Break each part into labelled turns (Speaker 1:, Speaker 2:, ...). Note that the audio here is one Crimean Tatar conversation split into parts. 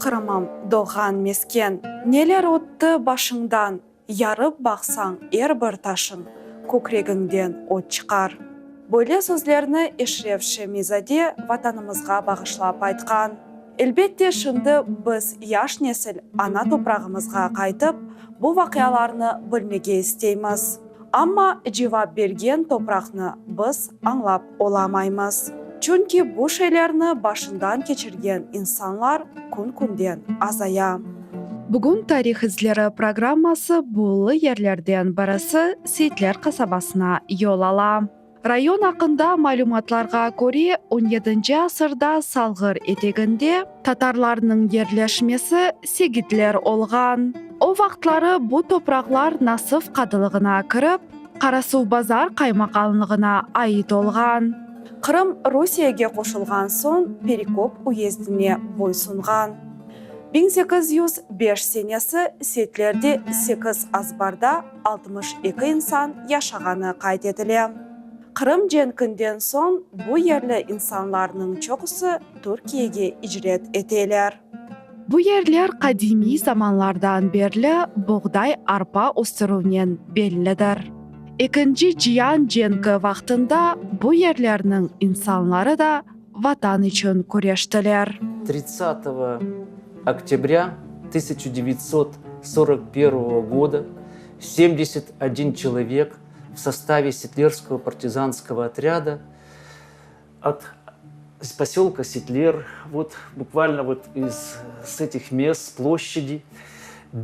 Speaker 1: Qırımım, doğğan mesken, Neler ötti başıñdan, Yarıp baqsañ er bir taşıñ, Kökregiñden ot çıqar. Böyle sözlerni Eşref Şemi-zade Vatanımızğa bağışlap aytqan. Elbette, şimdi biz, yaş nesil, ana toprağımızğa qaytıp, bu vaqialarnı bilmege isteymiz. Amma cevap bergen topraqnı biz añlap olamaymız. Çünki bu şeylerni başından keçirgen insanlar kün-künden azaya. Bugün Tarih izleri programması bullı yerlerden birisi Seytler qasabasına yol ala. Rayon aqqında malümatlarğa köre, on yedinci asırda Salğır eteginde tatarlarnıñ yerleşmesi segitler olğan. O vaqıtları bu topraqlar Nasıf qadılığına kirip, Qarasuvbazar qaymaqanlığına ait olğan. Qırım Rusiyege qoşulğan soñ Perekop uyezdine boysunğan. 1805 senesi Setlerde sekiz azbarda 62 insan yaşağanı qayd etile. Qırım cenkinden soñ bu yerli insanlarnıñ çoqusı Türkiyege icret eteler. Bu yerler qadimiy zamanlardan berli boğday-arpa östürüvnen bellidir. Ekinci cian cenki vaqtında bu yerlerniñ insanları da Vatan içün küreştiler.
Speaker 2: Tridtsatogo oktâbrâ tısyaçu devetsot sorok pervogo goda semdeset odin çelovek v sostave Setlerskogo partizanskogo otrâda ot posölka Setler, vot bukvalno vot iz s etih mest, s ploşçadi,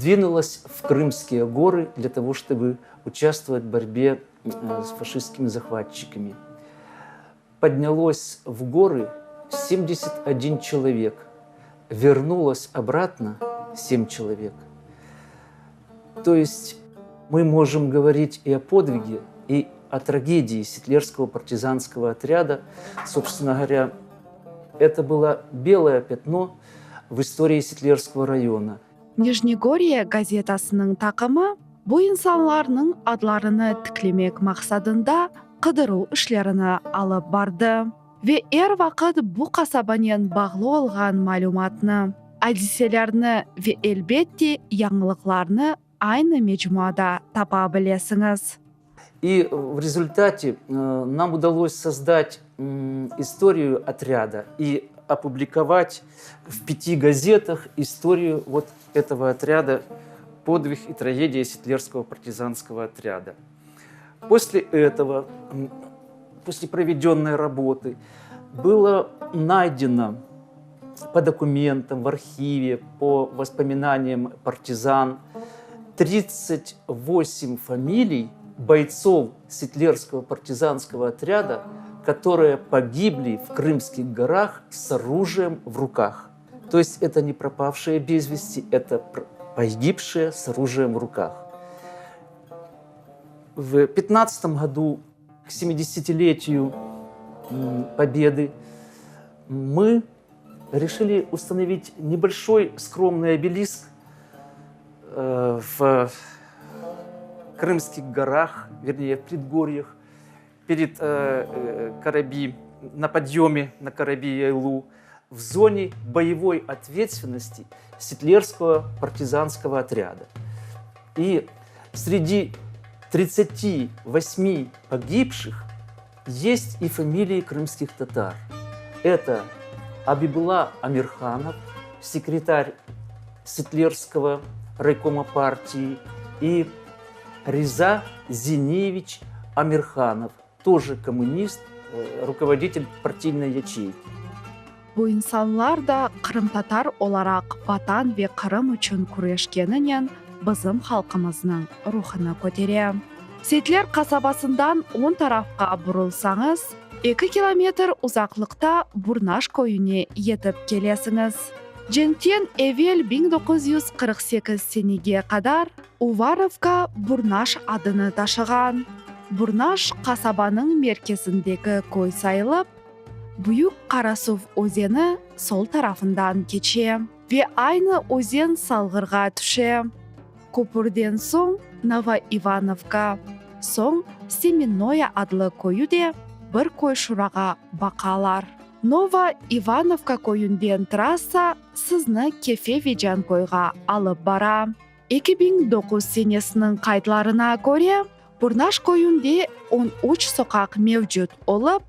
Speaker 2: dvinulos v Krımskiye gorı dlâ togo, çtoby uçastvovat v borbe s faşistskimi zahvatçikami. Podnâlos v gorı 71 çelovek, vernulos obratno 7 çelovek. To est mı mojım govorit i o podvige, i o tragedii Setlerskogo partizanskogo otrâda, sobstvenno govorâ, eto bylo beloye pâtno v istorii Setlerskogo rayona.
Speaker 1: Nijnegorye gazetasınıñ taqımı bu insanlarnıñ adlarını tiklemek maqsadında qıdıruv işlerini alıp bardı ve er vaqıt bu qasabanen bağlı olğan malümatnı, adiselerni ve, elbette, yañılıqlarnı aynı mecmuada tapa bilesiñiz.
Speaker 2: И в результате нам удалось создать историю отряда и опубликовать в пяти газетах историю вот этого отряда «Подвиг и трагедия Сетлерского партизанского отряда». После этого, после проведенной работы, было найдено по документам в архиве, по воспоминаниям партизан, 38 фамилий бойцов Сетлерского партизанского отряда, которые погибли в Крымских горах с оружием в руках. То есть это не пропавшие без вести, это погибшие с оружием в руках. В 15 году, к 70-летию Победы, мы решили установить небольшой скромный обелиск э, в Крымских горах, вернее, в предгорьях, перед э, э, Караби, на подъеме на Караби-Яйлу, в зоне боевой ответственности Сетлерского партизанского отряда. И среди 38 погибших есть и фамилии крымских татар. Это Абибулла Амирханов, секретарь Сетлерского райкома партии, и Риза Зиневич Амирханов, тоже коммунист, э, руководитель партийной ячейки.
Speaker 1: Bu insanlar da qırımtatar olaraq Vatan ve Qırım içün küreşkeninen bizim halqımıznıñ ruhını kötere. Setler qasabasından oñ tarafqa burulsañız, eki kilometr uzaqlıqta Burnaş köyüne yetip kelesiñiz. Cenkten evel 1948 senege qadar Uvarovka Burnaş adını taşığan. Burnaş qasabanıñ merkezindeki köy sayılıp, Büyük Qarasuv özeni sol tarafından keçe ve aynı özen Salğırğa tüşe. Köpürden soñ Novoivanovka, soñ Semennoye adlı köyü de bir köy şurağa baqalar. Nova İvanovka köyünden trassa sizni Kefe ve Cankoyğa alıp bara. 2009 senesiniñ qaydlarına köre, Burnaş köyünde on üç soqaq mevcut olıp,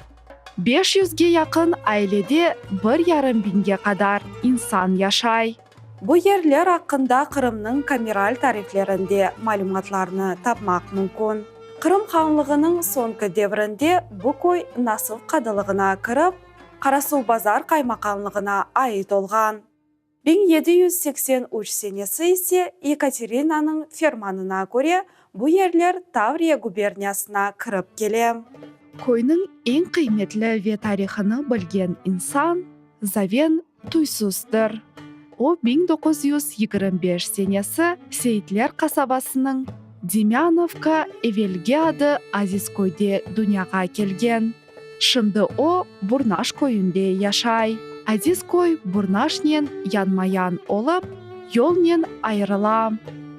Speaker 1: beş yüzge yaqın ailede bir yarım biñge qadar insan yaşay. Bu yerler aqqında Qırımnıñ kameral tariflerinde malümatlarnı tapmaq mümkün. Qırım hanlığınıñ soñki devrinde bu köy Nasıl qadılığına kirip, Qarasuvbazar qaymaqanlığına ait olğan. 1783 senesi ise Yekaterinanıñ fermanına köre bu yerler Tavriya guberniyasına kirip kele. Köyniñ eñ qıymetli ve tarihını bilgen insan Zaven Tuysuzdır. O, 1925 senesi Seyitler qasabasınıñ Demyanovka, evelgi adı Azizköyde dünyağa kelgen. Şimdi o, Burnaş köyünde yaşay. Azizköy Burnaşnen yanma-yan olıp, yolnen ayırıla.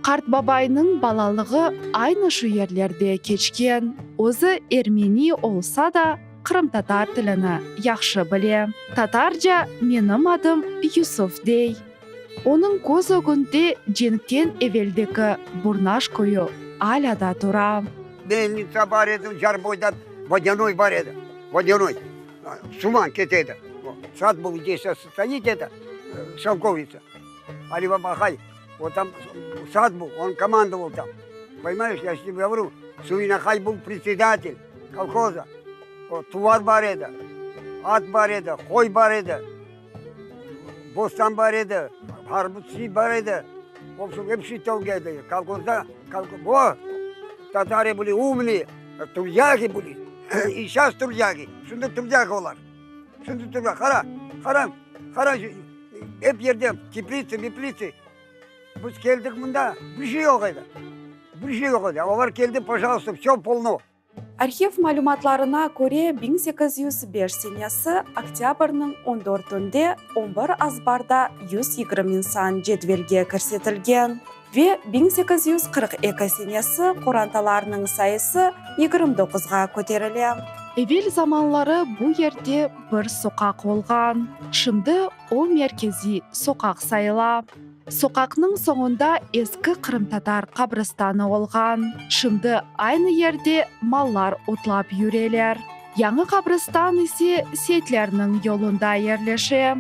Speaker 1: Qartbabaynıñ balalığı aynı şu yerlerde keçken. Özü ermeni olsa da, qırımtatar tilini yahşı bile. Tatarca menim adım Yusuf dey. Onıñ köz ögünde cenkten eveldeki Burnaş köyü alâ da tura.
Speaker 3: Melnitsa bar edi, Carboyda vodyanoy bar edi, vodyanoy, suman kete edi. Sad был, где сейчас стоит это, шелковица, Али Баба Ahay, вот там сад был, он командовал там. Понимаешь, я же тебе говорю, Суин Ahay был председатель колхоза. Вот, tuvar bar edi, at bar edi, qoy bar edi, bostan bar edi, armut bar edi. В общем, hepsi edi. Колхозда, колхоз, о, татары были умные, трудяги были. И сейчас трудяги. Şimdi трудяги olar. Şimdi трудяги. Qara, qara, qara, hep yerde теплицы, меплицы. Biz keldik mında, bir şey yoq edi. Bir şey yoq edi. Olar keldi, пожалуйста, все полно.
Speaker 1: Arhiv malümatlarına köre 1805 senesi oktâbrniñ 14-ünde 11 azbarda 120 insan cedvelge kirsetilgen ve 1842 senesi qorantalarnıñ sayısı 29-ğa köterile. Evel zamanları bu yerde bir soqaq olğan. Şimdi o merkeziy soqaq sayıla. Soqaqnıñ soñunda eski qırımtatar qabristanı olğan. Şimdi aynı yerde mallar otlap yüreler. Yañı qabristan ise Seytlerniñ yolunda yerleşe.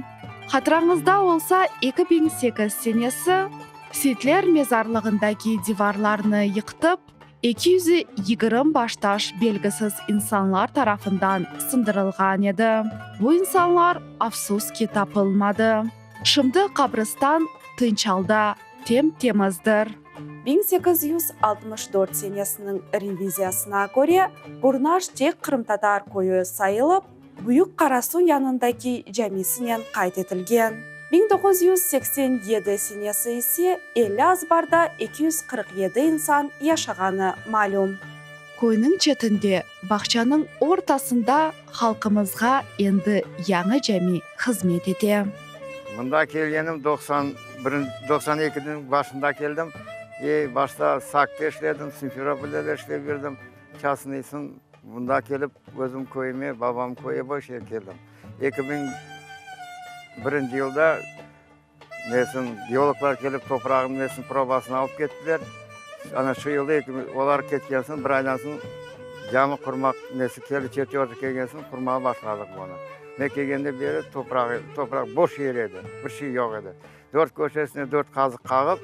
Speaker 1: Hatırañızda olsa, 2008 senesi Seytler mezarlığındaki divarlarnı yıqtıp, 220 baştaş belgisiz insanlar tarafından sındırılğan edi. Bu insanlar, afsus ki, tapılmadı. Şimdi qabristan tınç alda, tem-temizdir.
Speaker 4: 1864 senesiniñ reviziyasına köre, Burnaş tek qırımtatar köyü sayılıp, Büyük Qarasu yanındaki camisinen qayd etilgen. 1987 senesi ise 50 azbarda 247 insan yaşağanı malüm.
Speaker 1: Köyniñ çetinde, bağçanıñ ortasında halqımızğa endi yañı cami hızmet ete.
Speaker 5: Mında kelgenim 91, 92-niñ başında keldim. E, başta Sakta işledim, Simferopolde de işlep yürdim. Çasnıysın bunda kelip özüm köyüme, babam köyü boş yer keldim. 2001 yılda nesin geologlar kelip toprağın nesin probasını alıp kettiler. Ana şu yılda olar ketken soñ bir aydan soñ cami qurmaq nesi keldi, çertörji kelgen soñ qurmağa başladıq bunı. Men kelgende beri topraq, topraq boş yer edi, bir şey yoq edi. Dört köşesine dört qazıq qağıp,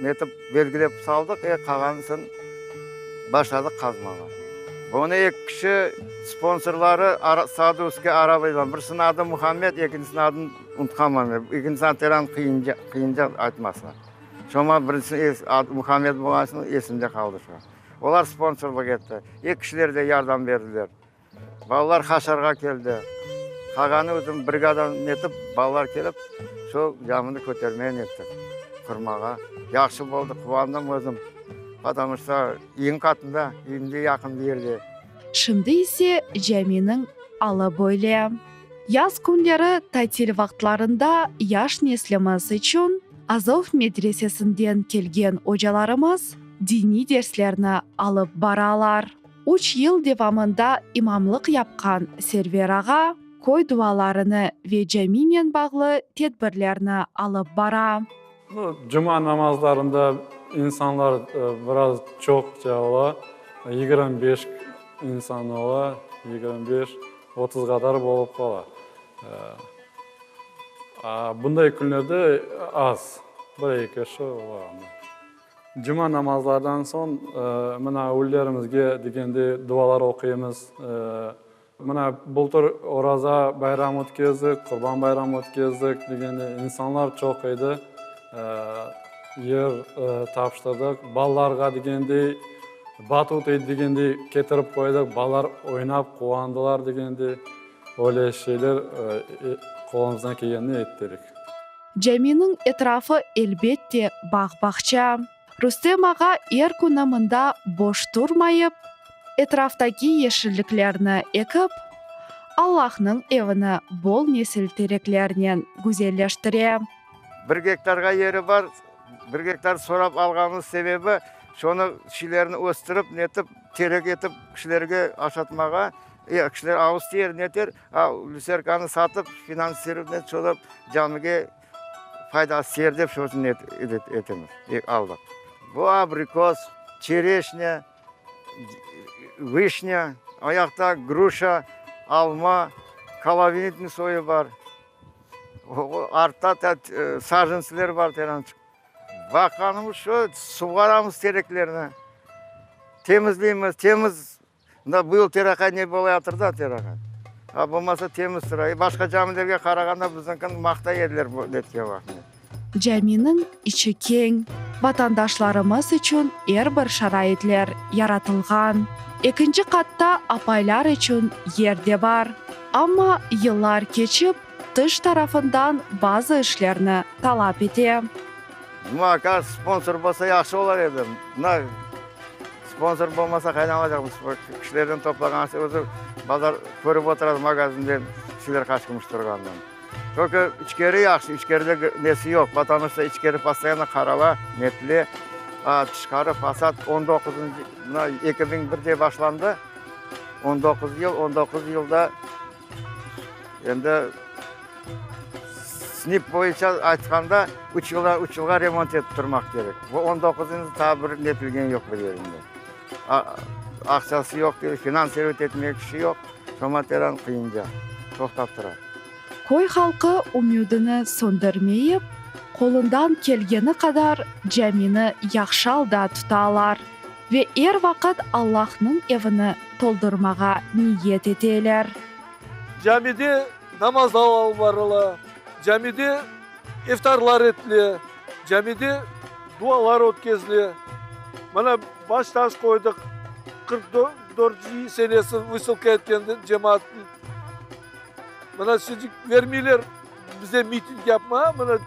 Speaker 5: netip belgilep saldıq, e, qalğanın soñ başladıq qazmağa. Bunı eki kişi sponsorları Sadovskiy arabayla, birisiniñ adı Muhammed, ekincisiniñ adını unutqanman men. Ekincisiniñ adı teran qıyınca, qıyınca aytması. Şoña birincisiniñ adı Muhammed bolğan içün esimde qaldı şu. Olar sponsorlıq etti. Eki kişiler de yardım berdiler. Balalar haşarğa keldi. Qalğanı özüm brigadanı netip, balalar kelip, şu camini kötermeye nettik, qurmağa. Yahşı boldı, quvandım özüm. Потому что eñ qatında, evimge yaqın bir yerde.
Speaker 1: Şimdi ise caminiñ alı böyle. Yaz künleri tatil vaqıtlarında yaş neslimiz içün Azov medresesinden kelgen ocalarımız diniy derslerni alıp baralar. Üç yıl devamında imamlıq yapqan Server ağa.
Speaker 4: Köy dualarını ve caminen bağlı tedbirlerni alıp bara.
Speaker 6: Cuma namazlarında insanlar biraz çoqça ola, 25 insan ola, 25, 30 qadar bolıp qala. Bunday künlerde az, bir-eki kişi ola. Cuma namazlardan soñ mına ölülerimizge degende dualar oquymız. Mına bultır Oraza bayram ötkezdik, Qurban bayram ötkezdik degende insanlar çoq edi, yer tapıştırdıq. Balalarğa degendey, batut degendey ketirip qoydıq, balalar oynap quvandılar degendey, öyle şeyler qolumızdan kelgenini ettirik.
Speaker 4: Caminiñ etrafı elbette bağ-bağça. Rustem ağa er künü mında boş turmayıp, etraftaki yeşilliklerni ekip, Allahnıñ evini bol nesil tereklernen güzelleştire.
Speaker 5: Bir gektarğa yeri bar, bir gektar sorap alğanımız sebebi, şonı şilerni östürip, netip, terek etip kişilerge aşatmağa, kişiler avuz tiyer, neter, a lüserkanı satıp, finansirovat etip, camige faydası tiyer dep şosun etemiz, aldıq. Bu abrikos, çereşnâ, vişnâ, o yaqta gruşa, alma, kolovinitniy soyu bar. Artta sajentsiler bar. Baqqanımız şu, suvaramız tereklerni, temizleymiz, temiz Mında bu yıl teraqay ne bolayatır da teraqay. A bolmasa temiz tura. E başqa camilerge qarağanda bizniñkini maqtay ediler bu netke vaqtında.
Speaker 4: Caminiñ içi keñ, vatandaşlarımız içün er bir şaraitler yaratılğan. Ekinci qatta apaylar içün yer de bar. Amma yıllar keçip, tış tarafından bazı işlerni talap ete.
Speaker 5: Maka sponsor bolsa yahşı olar edi. Mına sponsor bolmasa qaydan alacaqmız? Kişilerden toplağan aqça özü bazar körip oturamız magazinden kişiler qaç kümüş turğanını. Tolko içkeri yahşı, içkeride nesi yoq, потому что içkeri postoyanno qarala, netile. A tışqarı fasad on doquzıncı, mına 2001de başlandı, 19 yıl, 19 yılda Endi SNİP boyunca aytqanda, üç yıldan üç yılğa remont etip turmaq kerek. Bu on doquzıncı taa bir netilgen yoq bir yerinde. Aqçası yoq deyler, finansirovat etmege kişi yoq, şoña teran qıyınca, toqtap tura.
Speaker 4: Köy halqı ümüdini söndürmeyip, qolundan kelgeni qadar camini yahşı alda tutalar ve er vaqıt Allahnıñ evini toldurmağa niyet eteler.
Speaker 7: Camide namazlar alıp barıla, camide iftarlar etile, camide dualar ötkezile. Mana baş taş qoydıq, 44 senesi vısılka etken cemaatnıñ. Mana şimdi vermeyler bize miting yapmağa, mana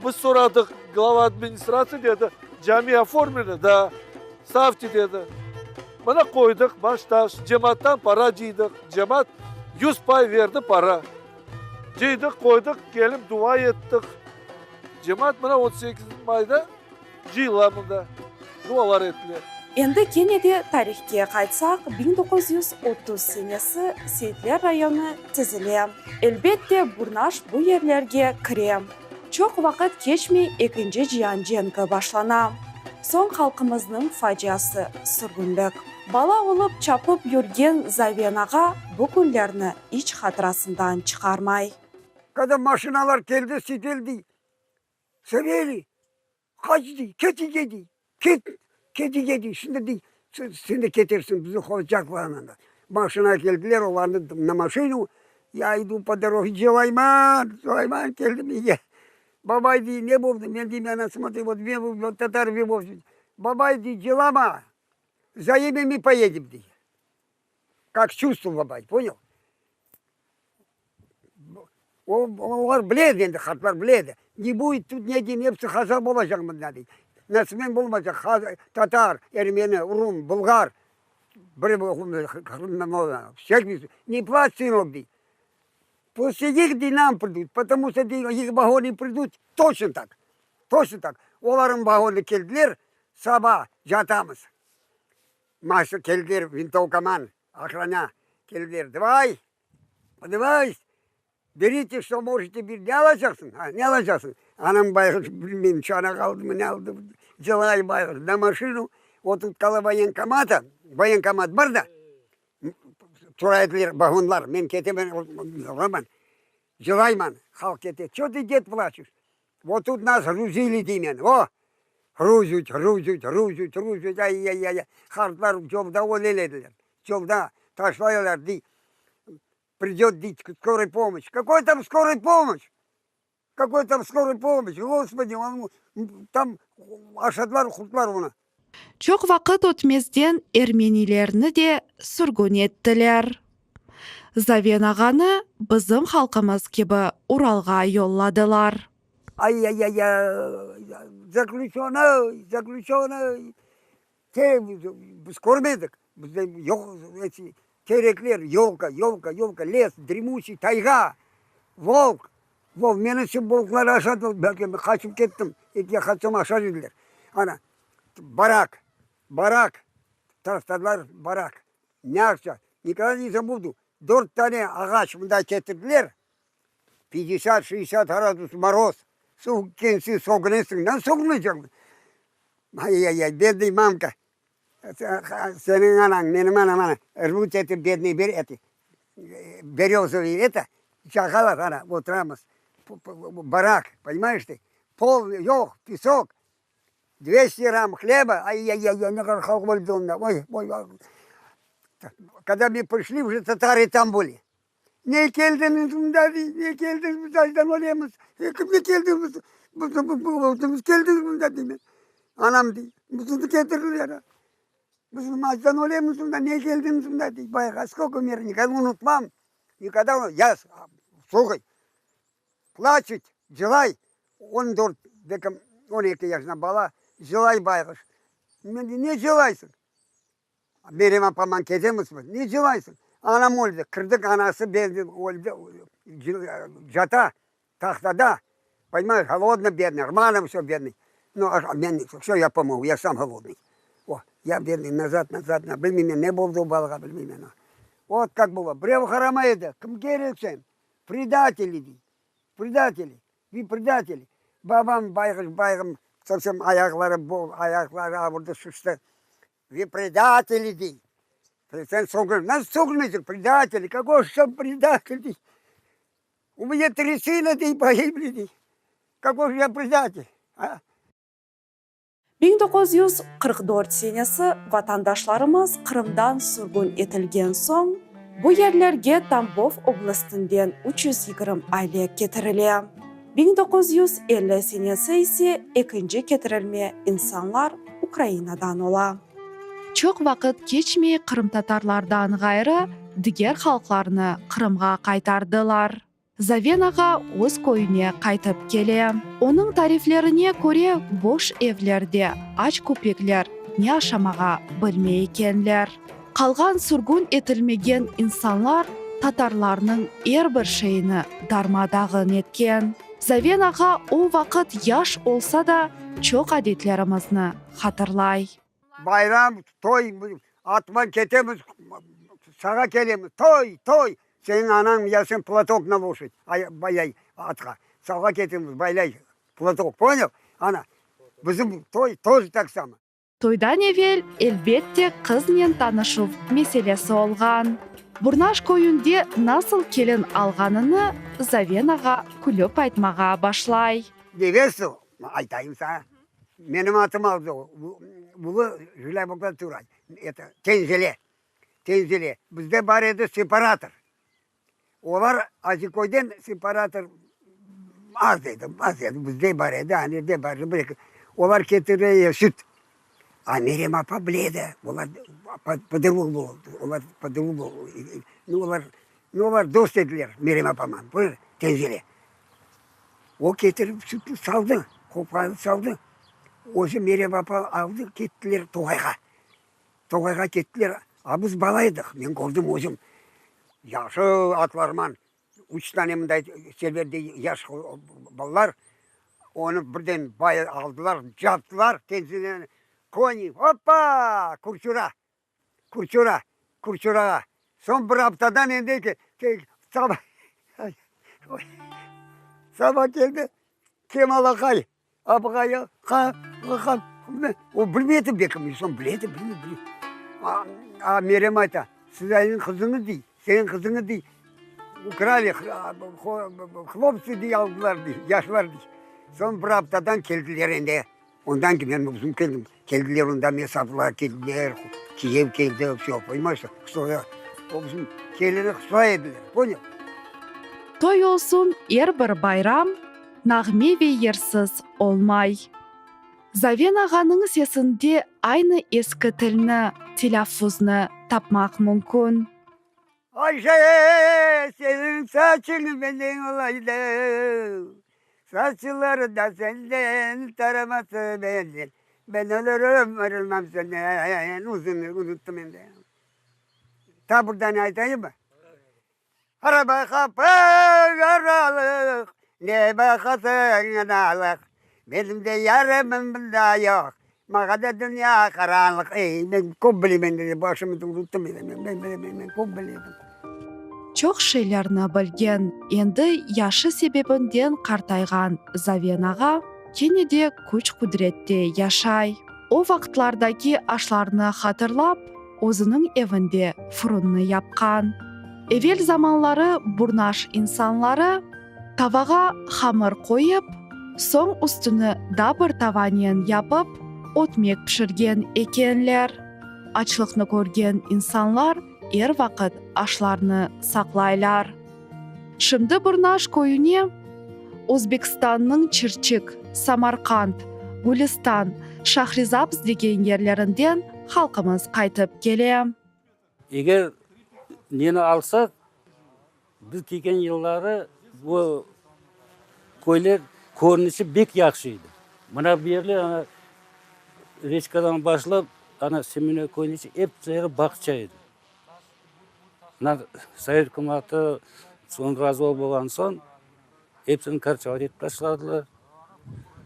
Speaker 7: biz soradıq, glava administratsiya dedi, cami oformleno, da, stavte dedi. Mana qoydıq baş taş, cemaattan para cıydıq, cemaat 100 pay verdi para. Cıydıq, qoydıq, kelip dua ettik. Cemaat mına 18 mayda cıyıla mında, dualar etile.
Speaker 1: Endi kene de tarihke qaytsaq, 1930 senesi Seyitler rayonı tizile. Elbette, Burnaş bu yerlerge kire. Çoq vaqıt keçmey Ekinci cian cenki başlana. Soñ halqımıznıñ faciası, sürgünlik. Bala olıp çapıp yürgen Zaven ağa bu künlerni iç hatırasından çıqarmay.
Speaker 3: Когда maşinalar keldi, Seyteldi, Saveliy, qaç dey, ket uyge dey, ket, ket uyge dey, şimdi dey, sen de ketersiñ, bizni qovacaqlar anda. Maşina keldiler, olarnı na maşinu, ya idu po doroge, cılayman, cılayman keldim uyge. Babay dey, ne boldı? Men deyim, ana smotri, vot men tatar, babay dey, cılama, za imi mi poedim dey. Kak çuvstvo babay, ponyal? Olar bile edi endi, qartlar bile edi. Ne budet tut ne din, episi hazar bolacaq mında dey. Nasmen bolmaycaq, tatar, ermeni, rum, bulğar, ne plaç, sınok, dey. Pust ih dey nam pridut, potomu çto dey ih vagony pridut, toçno tak, toçno tak. Olarnıñ vagonı keldiler, saba catamız. Maşina keldiler vintovkaman, ohrana keldiler, davay, podavay. Berite, çto mojete bir, ne alacaqsıñ, ha, ne alacaqsıñ? Anam bayğuş, bilmeyim, çanaq aldımı, ne aldı, cılay bayğuş, na maşinu, o tut kolo voyenkomata, voyenkomat bar da, tura ediler vagonlar, men ketemen, oğraman, cılayman, halq kete, ço tı, ded, plaçeş? Vot tut nas gruzili deymen, o, gruzit, gruzit, gruzit, gruzit, ay-yay-yay, qartlar yolda öle ediler, yolda taşlaylar, dey. Pridöt dey skoroy pomoşç. Kakoy tam skoroy pomoşç? Kakoy tam skoroy pomoşç? Gospodi, tam aşadılar qurtlar onı.
Speaker 4: Çoq vaqıt ötmezden ermenilerni de sürgün ettiler. Zaven ağanı bizim halqımız kibi Uralğa yolladılar.
Speaker 3: Ay-ay-ay-ay, zaklüçönıy, zaklüçönıy, Biz körmedik, bizde yoq eti terekler, yolka, yolka, yolka, les, dremuçiy tayga, volk, volk, meni şu volklar aşadı, belki men qaçıp kettim, ekiye qaçsam aşar ediler. Ana, barak, barak, tarafdarlar barak, ne aqça, nikogda ne zabudu, dört tane ağaç mında ketirdiler, piyadesât, şeşdesât gradus moroz, suvuq kelsin, sögünesiñ, nasıl sögünmeycekmiz? Ay-ay-ay, bednıy mamka, seniñ anañ, menim anam, ana, rvut eti, bednıy ber eti, berezovıy eto, çaqalar, ana, oturamız, barak, ponimayeş tı, pol yoq, pesok, dvesti gramm hleba, ay-ay-ay, ne qadar halq öldi onda, oy, oy, kogda mı prişli, uje tatarı tam bıli. Ne keldiñiz mında, dey, ne keldiñiz, biz açtan ölemiz, kimge keldiñiz, biz keldiñiz mında, deymen. Anam dey, bizni ketirdiler, biz açtan ölemiz mında, ne keldiñiz mında, dey. Bayğa skolko mer, nikogda unutmam, nikogda, ya, sluhay, plaçet, cılay, on dört, belki on eki yaşında bala, cılay bayğuş. Men dey, ne cılaysıñ? Meryem apaman ketemizmi? Ne cılaysıñ? Anam öldi. Kirdik, anası berdi, öldi, cata, tahtada. Ponimayeş, golodnıy, bednıy, rvano vsё, bednıy. Nu, men, vsё, ya pomogu, ya sam golodnıy. O, ya bednıy, nazad, nazad, bilmeymen, ne boldı o balağa, bilmeymen. Vot kak bylo. Birev qaramay edi, kimge kerek sen? Predateli, dey, predateli. Vy predateli. Babam bayğuş, bayğım, sovsem ayaqları bol, ayaqları avurdı, şişti. Vy predateli, dey. Sen sögün, nasıl sögünmeysiñ, predateli, kakoy ж sen predatel, dey. U menya tri sına, dey, pogibli, dey. Kakoy ж ya predatel, a?
Speaker 1: 1944 senesi vatandaşlarımız Qırımdan sürgün etilgen soñ, bu yerlerge Tambov oblastinden 320 aile ketirile. 1950 senesi ise ekinci ketirilme insanlar Ukrainadan ola.
Speaker 4: Çoq vaqıt keçmey qırımtatarlardan ğayrı diger halqlarnı Qırımğa qaytardılar. Zaven ağa öz köyüne qaytıp kele. Onıñ tariflerine köre, boş evlerde aç köpekler ne aşamağa bilmey ekenler. Qalğan sürgün etilmegen insanlar tatarlarnıñ er bir şeyini darma-dağın etken. Zaven ağa o vaqıt yaş olsa da, çoq adetlerimizni hatırlay.
Speaker 3: Bayram, toy, atman ketemiz, sağa kelemiz, toy, toy, seniñ anañ ya sen platok na loşadь, baylay atqa, sağa ketemiz, baylay platok, ponyal? Ana, bizim toy тоже tak samo.
Speaker 4: Toydan evel, elbette, qıznen tanışuv meselesi olğan. Burnaş köyünde nasıl kelin alğanını Zaven ağa külip aytmağa başlay.
Speaker 3: Nevesto, aytayım saña, menim atım aldı o, ulu Jilâbukta turay, eto, Tenzile, Tenzile. Bizde bar edi separator. Olar Aziköyden separator az edi, az edi, bizde bar edi, anerde bar edi, bir-eki. Olar ketire süt. A Meryem apa bile edi, olar po-drugomu, olar po-drugomu, nu, olar, nu, olar dost ediler Meryem apaman, Tenzile. O ketirip sütni saldı, qopqanı saldı. Özü Meryem apa aldı, kettiler toğayğa. Toğayğa kettiler, a biz bala edik, men kördim özüm, yahşı atlarman, üç tane mınday selverdey yaş balalar, onı birden bay aldılar, captılar, tenzileni, koni, oppa, Kurçura, Kurçura, Kurçurağa. Soñ bir aftadan endi saba. Saba keldi, Kemal aqay, apaqay, qa, qa, o bilmey edi bekim, insan bile edi, bilmey, bilmey. A, Meryem ayta, sizlerniñ qızıñız dey, seniñ qızıñız dey, ukrali, hloptsı dey aldılar dey, yaşlar dey. Soñ bir aftadan keldiler endi. Ondan ki men özüm keldim, keldiler onda mesafirler keldiler, kiyev keldi, vse, poнимаешь, что я, o bizim kelini hısla ediler, понял?
Speaker 4: Toy olsun er bir bayram, nağme ve yırsız olmay. Zaven ağanıñ sesinde aynı eski tilni, telâffuznı tapmaq mümkün.
Speaker 3: Ayşe, seniñ saçıñ benden olaydı, Saçları da senden, taraması benden, Ben ölürüm, ayrılmam senden, Uzunı unuttım endi. Ta buradan aytayım mı? Araba qapı aralıq, Ne baqasıñ analıq, Benim de yarımım bunda yoq, Mağa da dünya qaranlıq. Ey, men köp bilem endi, başımı unuttım endi, men, men, men, men köp bilem.
Speaker 4: Çoq şeylerni bilgen, endi yaşı sebebinden qartayğan Zaven ağa kene de küç-qudrette yaşay. O vaqıtlardaki aşlarnı hatırlap, özüniñ evinde furunnı yapqan. Evel zamanları Burnaş insanları tavağa hamır qoyıp, soñ üstüni da bir tavanen yapıp, ötmek pişirgen ekenler. Açlıqnı körgen insanlar er vaqıt aşlarnı saqlaylar. Şimdi Burnaş köyüne Özbekistannıñ Çirçik, Samarqand, Gülistan, Şahrizabz degen yerlerinden halqımız qaytıp kele.
Speaker 8: Eger neni alsaq, biz kelgen yılları bu köyler körünişi bek yahşı edi. Mına bu yerler, ana, reçkadan başlap, ana, Semena köyüne episi yeri bağça edi. Mına sovet ükümeti soñ razvol bolğan soñ, episini karçevat etip taşladılar.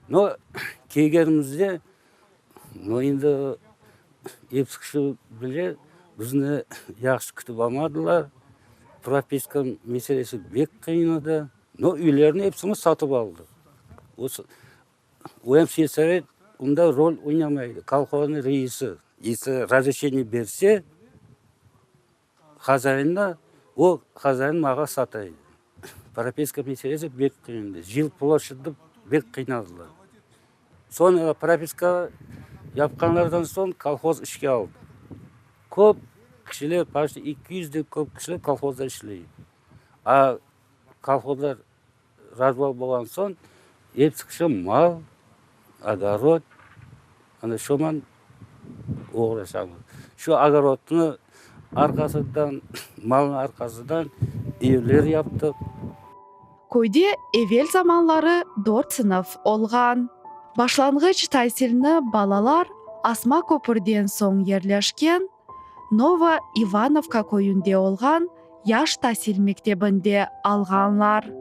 Speaker 8: No, kelgenimizde, no, endi episi kişi bile, bizni yahşı kütip almadılar. Propiska meselesi bek qıyın edi. No, üylerni episini satıp aldıq. O em selsovet onda rol oynamaydı, kolhoznıñ reisi, esi razreşeniye berse, hazainna, o hazain mağa sata edi. Propiska meselesi bek qıyın edi, jil ploşadda bek qıynadılar. Soñ propiska yapqanlardan soñ kolhoz işke aldı. Köp kişiler, почti 200-den köp kişiler kolhozda işley. A kolhozlar Razval bolğan soñ episi kişi mal, ogorod, ana şoman oğraşamız. Şu ogorodnı arqasından, malnıñ arqasından evler yaptıq.
Speaker 4: Köyde evel zamanları dört sınıf olğan. Başlanğıç tasilni balalar Asma köpürden soñ yerleşken Novo-İvanovka köyünde olğan yaş tasil mektebinde alğanlar.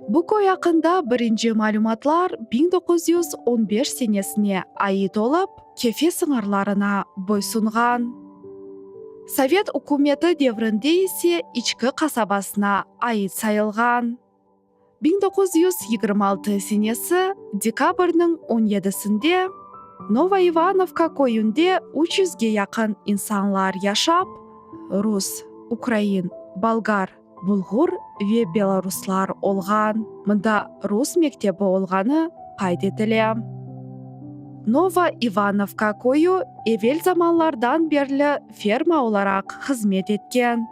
Speaker 4: Bu köy aqqında birinci malümatlar 1915 senesine ait olıp, Kefe sıñırlarına boysunğan. Sovet ükümeti devrinde ise İçki qasabasına ait sayılğan. 1926 senesi dekabrniñ on yedisinde Novoivanovka köyünde üç yüzge yaqın insanlar yaşap, rus, ukrain, bolgar, bulğur ve beloruslar olğan. Mında rus mektebi olğanı qayd etile. Novoivanovka köyü evel zamanlardan berli ferma olaraq hızmet etken.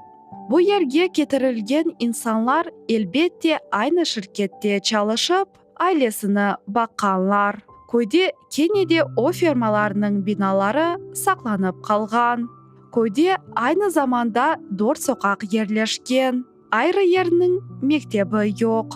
Speaker 4: Bu yerge ketirilgen insanlar, elbette, aynı şirkette çalışıp, ailesini baqqanlar. Köyde kene de o fermalarnıñ binaları saqlanıp qalğan. Köyde aynı zamanda dört soqaq yerleşken. Ayrı yerniñ mektebi yoq.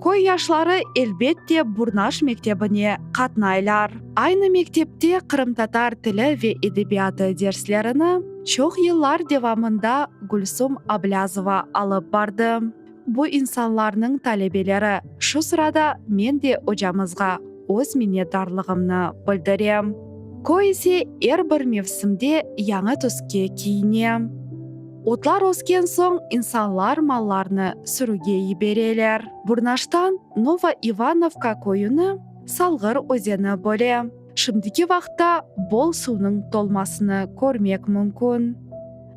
Speaker 4: Köy yaşları, elbette, Burnaş mektebine qatnaylar. Aynı mektepte qırımtatar tili ve edebiyatı derslerini çoq yıllar devamında Gülsum Ablâzova alıp bardı. Bu insanlarnıñ talebeleri, şu sırada men de ocamızğa öz minnetdarlığımnı bildirem. Köy ise er bir mevsimde yañı tüske kiyine. Otlar ösken soñ insanlar mallarnı sürüge yibereler. Burnaştan Novoivanovka köyüni Salğır özeni böle. Şimdiki vaqıtta bol suvnıñ tolmasını körmek mümkün.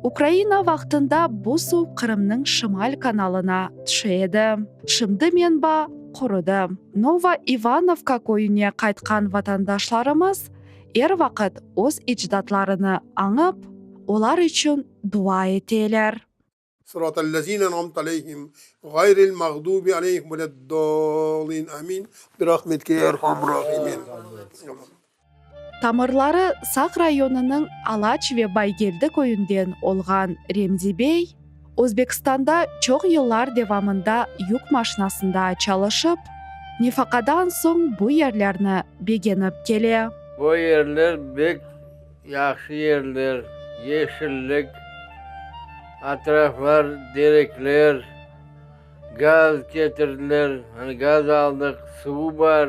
Speaker 4: Ukraina vaqtında bu suv Qırımnıñ Şimal kanalına tüşe edi. Şimdi menba qurudı. Novoivanovka köyüne qaytqan vatandaşlarımız er vaqıt öz ecdatlarını añıp, olar içün dua eteler.
Speaker 9: Sıratallezine en'amte aleyhim, gayril mağdubi aleyhim veleddâlin. Amin. Birahmetike ya erhamur rahimin.
Speaker 4: Tamırları Saq rayonınıñ Alaç ve Baygeldi köyünden olğan Remzi bey, Özbekistanda çoq yıllar devamında yük maşinasında çalışıp, nefaqadan soñ bu yerlerni begenip kele.
Speaker 10: Bu yerler bek yahşı yerler, yeşillik, atraflar derekler, gaz ketirdiler, hani gaz aldıq, suvu bar.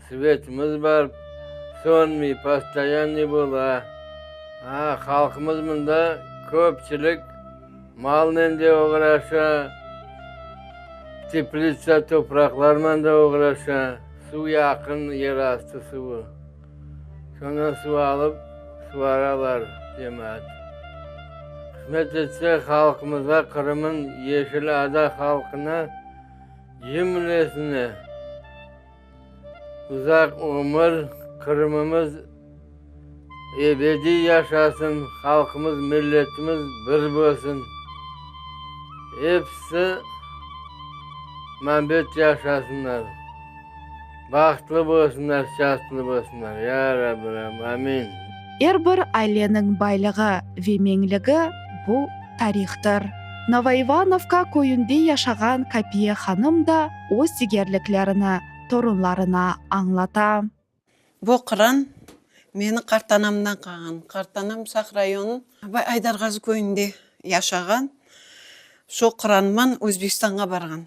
Speaker 10: Svetimiz bar, sönmey, postoyanniy bola. Ha, halqımız mında köpçilik malnen de oğraşa, teplitsa topraqlarman da oğraşa. Suv yaqın, yerastı suvı. Şondan suv alıp suvaralar cemaat. Qısmet etse, halqımızğa, Qırımın Yeşil Ada halqına cümlesine Uzaq ömür, Qırımımız ebediy yaşasın, halqımız, milletimiz bir bolsun. Episi mambet yaşasınlar, bahtlı bolsunlar, şahtlı bolsunlar. Ya Rabbim, amin.
Speaker 4: Er bir aileniñ baylığı ve meñligi bu tarihtır. Novoivanovka köyünde yaşağan Kapiye hanım da öz degerliklerini torunlarına añlata.
Speaker 11: Bu Quran meni qartanamdan qalğan. Qartanam Saq rayonıñ Aydarğazı köyünde yaşağan. Şo Quranman Özbekistanğa barğan.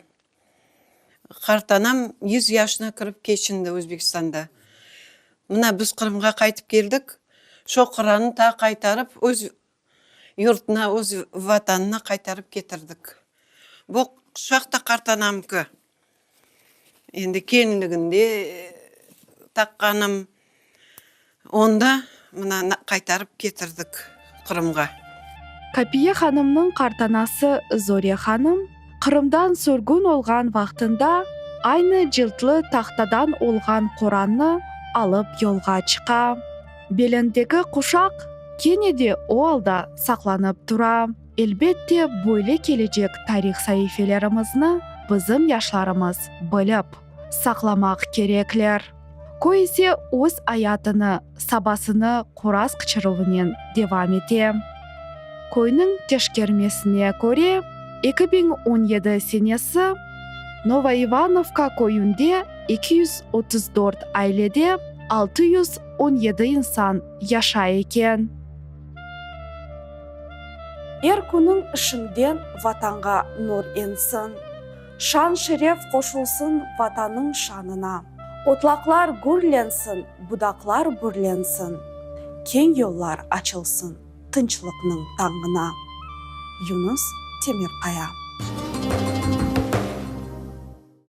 Speaker 11: Qartanam yüz yaşına kirip keçindi Özbekistanda. Mına biz Qırımğa qaytıp keldik, şo Qurannı taa qaytarıp öz yurtuna, öz Vatanına qaytarıp ketirdik. Bu quşaq da qartanamki. Endi kelinliginde taqqanım. Onı da mına qaytarıp ketirdik Qırımğa.
Speaker 4: Kapiye hanımnıñ qartanası Zore hanım Qırımdan sürgün olğan vaqtında aynı cıltlı tahtadan olğan Qorannı alıp yolğa çıqa. Belindeki quşaq kene de o alda saqlanıp tura. Elbette, böyle kelecek tarih saifelerimizni bizim yaşlarımız bilip, saqlamaq kerekler. Köy ise öz ayatını, sabasını qoraz qıçıruvınen devam ete. Köyniñ teşkermesine köre, 2017 senesi Novoivanovka köyünde 234 ailede 617 insan yaşay eken.
Speaker 1: Er künüñ işiñden Vatanğa nur ensin, Şan-şeref qoşulsın Vatanıñ şanına. Otlaqlar gürlensin, budaqlar bürlensin, Keñ yollar açılsın tınçlıqnıñ tañına. Yunus Temirqaya.